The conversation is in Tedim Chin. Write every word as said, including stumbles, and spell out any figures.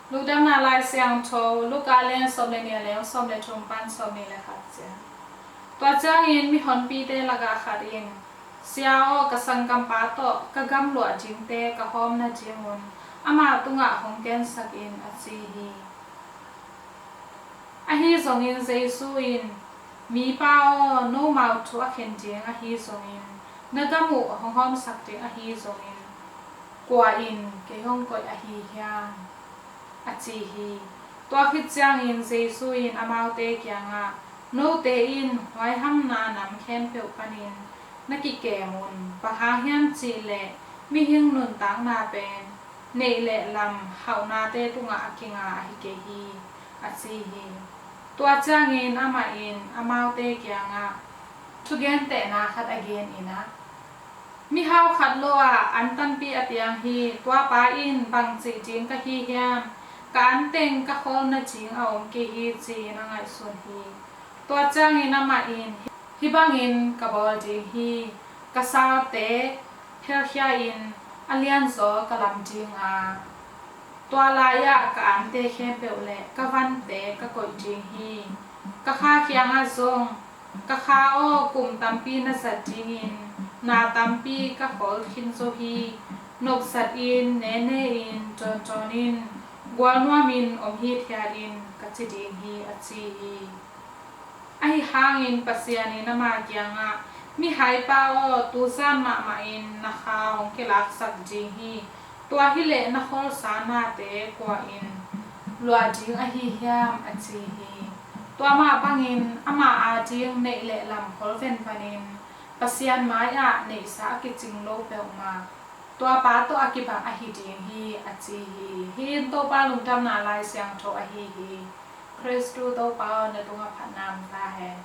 Lungdamna Lai Siangtho, Luka a lian sawm le nih, a neu sawm le thum pan sawm nih le khat ciang. Tua ciangin mihonpite lakah khat in, "Sia aw, ka sanggampa tawh ka gamluah dingte ka hawm nadingun ama tungah hong gensak in," a ci hi. Ahi zongin Jesu in, "Mipa aw, nomau thu a khen ding ahi zongin, na gam uh hong hawmsak ding ahi zongin, kua in kei hong koih ahi hiam?" a ci hi. Tua khit ciangin Jesu in amaute kiangah, "Note in huaihamna nam khempeuh panin na kikem un, bang hang hiam cih leh mihing nuntakna pen neih le lam hauhnate tungah a kinga ahi kei hi," a ci hi. Tua ciangin amah in amaute kiangah thugentehna khat a gen in ah, "Mihau khat lo ah an tampi a piang hi. Tua pa in, 'Bang cih ding ka hi hiam? Ka an teng ka khawl nading a om kei hi,' ci-in a ngaihsun hi. Tua ciangin amah in, 'Hih bangin ka bawl ding hi: ka salte phelkhia-in a lianzaw ka lam ding a, tua lai-ah ka ante khempeuh le ka vante ka koih ding hi. Ka kha kiangah zong, Ka kha aw, kum tampi na zat dingin na tampi ka khawl khin zo hi. Nopzat in, nene in, tawntawn in, gualnuamin om hithiat in,' ka ci ding hi," a ci hi. Ahi hangin Pasian in ama kiangah, "Mihaipa aw, tuzan mahmahin na kha hong kilaksak ding hi. Tua hileh na khawlsa nate kua in luah ding ahi hiam?" a ci hi. Tua mah bangin ama ading neih le lam khawl venvanin Pasian mai-ah neihsa a kicing lo peuhmah tua pa tawh a kibang ahi ding hi, a ci hi. Hih in Topa Lungdamna Lai Siangtho ahi hi. Khristu Topa aw, na tungah phatna om ta hen.